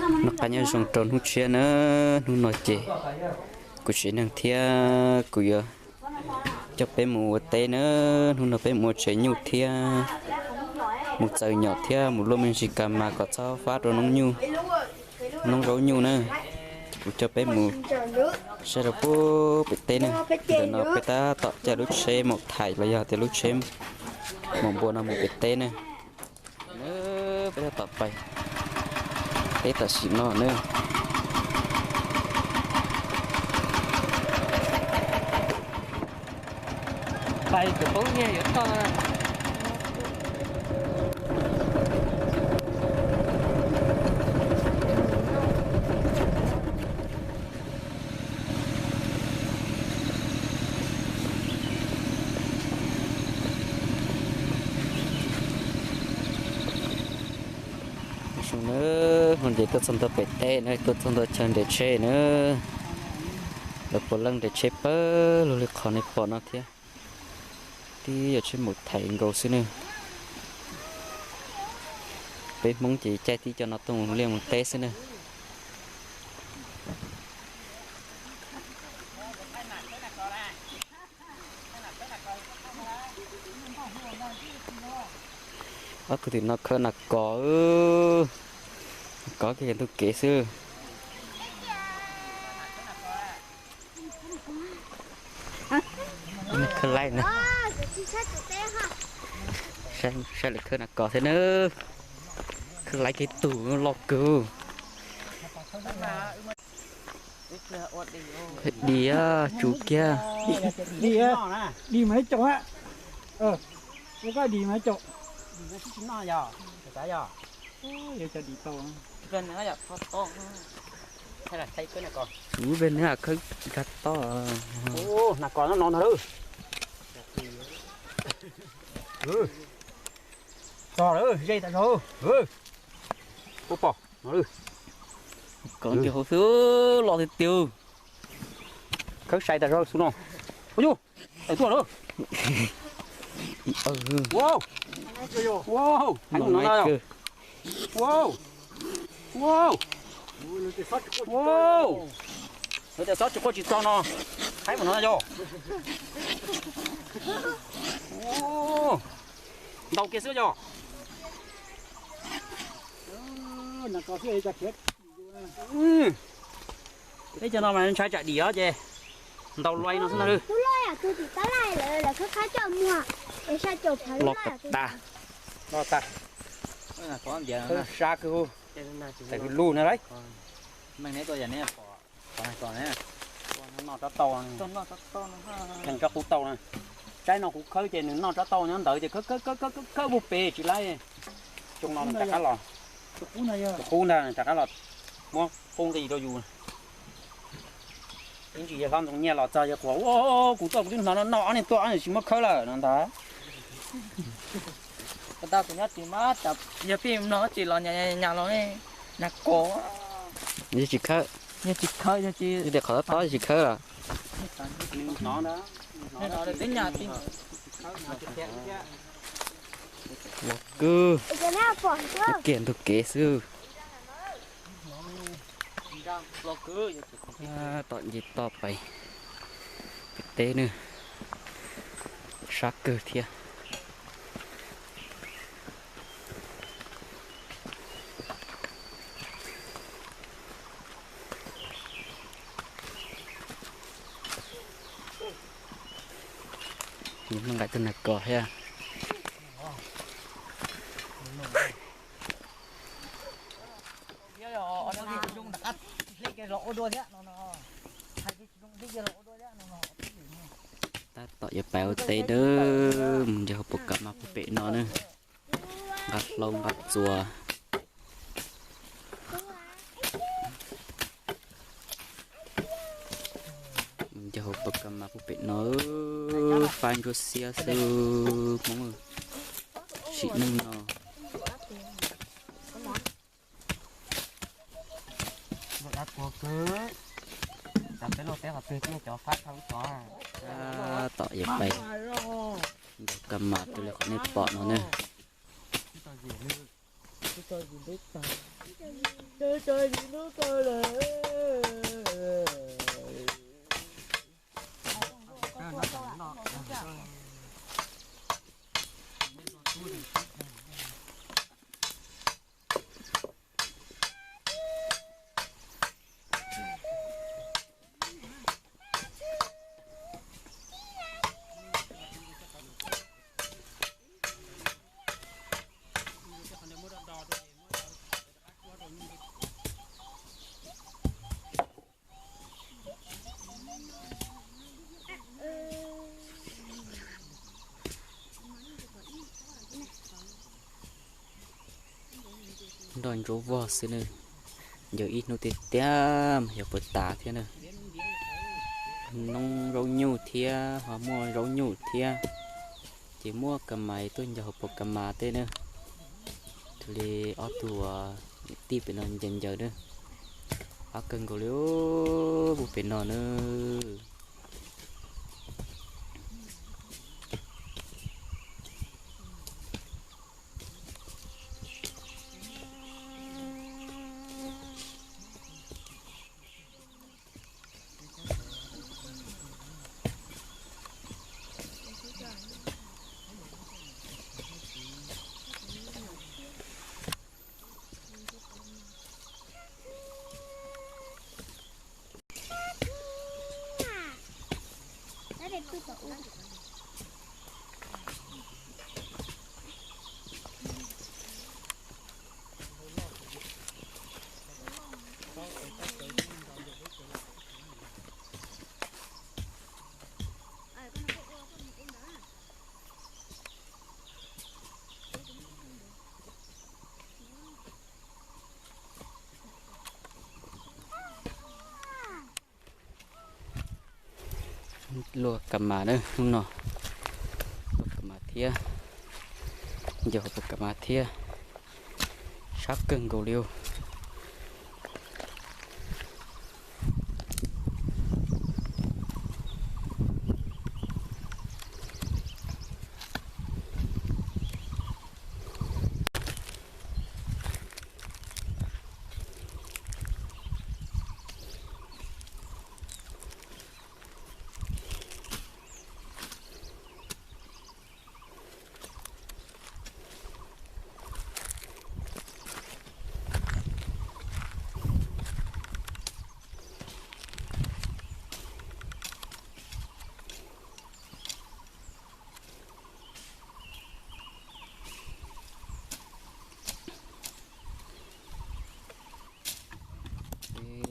Noj qab nyob zoo rau hnub tshiab na, hnub no ces kuv tsev neeg thiab kuv yuav coj peb mus ua teb na, hnub no peb mus ua tsev nyuj thiab mus txaws nyom thiab mus luaj me ntsis kas mas kom txhob fab rau noob nyuj, noob zaub nyuj na. Kuv coj peb mus saib rau pub pem teb na. Ntawm no peb tab tom caij lub tsheb maum thais los yog tias lub tsheb maum npua no mus pem teb na. Peb tab tom pais teb tam sim no na. Pais kom poob nyiaj yuav toj. Zoo na, ho nce tuaj txog ntua pem teb na, tuaj txog ntua chaw nres tsheb na. Lawv puav leej nres tsheb pawg lug li qhov nej pom no thiab. Tib yog tsheb maum thais nkaus xwb na. Peb Hmoob ces caij tib co no tuaj mus liaj mus teb xwb na. Ob tug tim no khawb nas kos, nas kos kiag ntu kev xwb. Khawb laib na. Saib lawv khawb nas kos thiab na. Khawb laib kiag tug loj kawg. Diam tsuv kiag. Dim mas ib co, ua koj dim mas ib co. Ub, peb neb khawb nkag toj. Nas kos no no ntag lawm. Txog lawm, ze tas zog. Puas pom no lawm. Kom kiag hauv xwb, loj tiag tiag. Khawb sai tas zog xwb no. Ua yus, tawm tuaj lawm. Ua, ua, heev no na. Ua, ua, ua. Lawv tias xob tsis quaj tsis txog no, heev no na yog. Ntau kiag xwb yog. Peb cov no mas ntshai tsam dim os ces ntaus luaj no xwb ntag. Los tas, los tas, sab kawg, tawm lug na lauj. Noj rab tauj, kheej rab qub tauj na. Tsaib no kuv khawb ces nws noj rab tauj nyob ntawd ces khawb khawb khawb khawb puag pem tsis laib. Xyoo no nws rov qab los, tus qub ntag rov qab los muab qub nqi rau yus. Ib ntsis yawg hlob Ntxoov Nyiaj los txog yawg qhuas, ua kuv tuaj kuv twb hnov no noj ob niag tuaj ob niag tsis muab khawb lawm no ntag. Yog peb mloog tsis los nyas los na kos. Yog tsis khawb, yog tsis khawb, yog tsis, yog tias qhov tob tob tsis khawb los. Los kawg, kiag ntug kev xwb. Tom nce toj pais pem teb na, sab kawg thiab. Nqa tus nas kos thiab. Tab tom yuav pais ua teb dawb, mus nce hauv paus kab mas puag pem no na. Nqa hlau nqa txuas. Mus nce hauv paus kab mas puag pem no, faib ntsuab xiab xwb Hmoob, sim neej no. Tab tom yuav pais nce kab mas rau li qhov nej pom no na. Nroj ntsuab vog xwb na. Ncaws ib hnub tiag tiag mas yog puas tas thiab na. Noob zaub nyuj thiab ho muaj zaub nyuj thiab, ces muab kas mas tuaj ncaws hauv paus kas mas tej na. Tus li ob tug niam tij pem no ncaws ncaws na. Qab kawg nkaus li puag pem no na. Luaj kas mas na hnub no. Luaj kas mas thiab, ncaws hauv paus kas mas thiab, sab kawg nkaus li.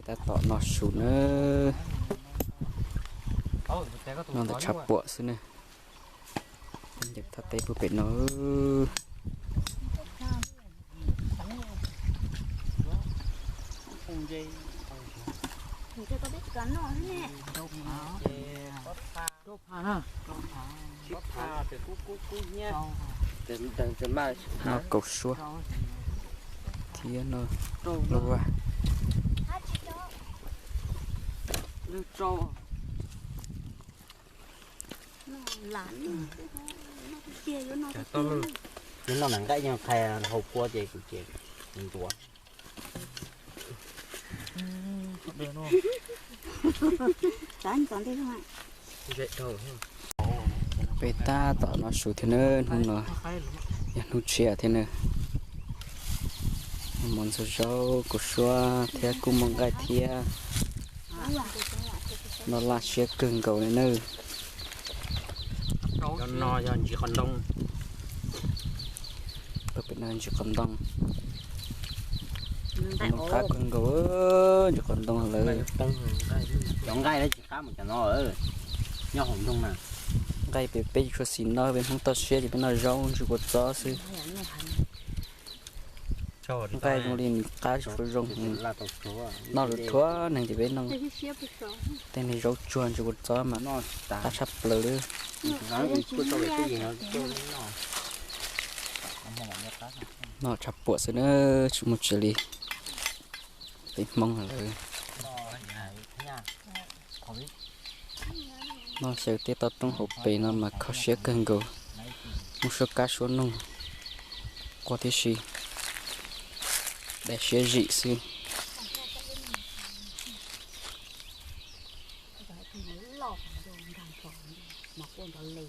Tab tom no su na. No ntawm tshav puam xwb na. Ncaws thaj teb puag pem no. No kaum suab thiab no lub vaj. Nws noj nqaij yeej qhia hau kua ces kuv ces ntuav. Peb tab tom no su thiab na, hnub no yog hnub tshiab thiab na. Muaj ntxuag zaub, kua suab thiab kuj muaj nqaij thiab. Noj laj siab kawg nkaus li nawb. Cov no yog ntsis qos ntoo. Pem no ntsis qos ntoo. Qos ntoo qab kawg nkaus, ntsis qos ntoo lawm. Cov nqaij tsis qab mus cov no, nyob hauv nroog na. Nqaij pem peb tsis tshua xis noj, peb Hmoob toj siab ces peb noj zaub ntsis kua txob xwb. Nqaij zoo li nws qab tsis tshua zoo, noj lus thuav neeg ces peb noj. Tej neeg zaub tsuag ntsis kua txob mas qab tshaj plaws li. Noj tshav puam xwb na, tsis muaj tsis li. Peb Hmoob lawm. Noj xyaw tej toj roob hauv pes no mas kho siab kawg nkaus, muaj suab kab suab noog quaj tib si. Daim siab zim xwb. Loj, mas kuj nrov le.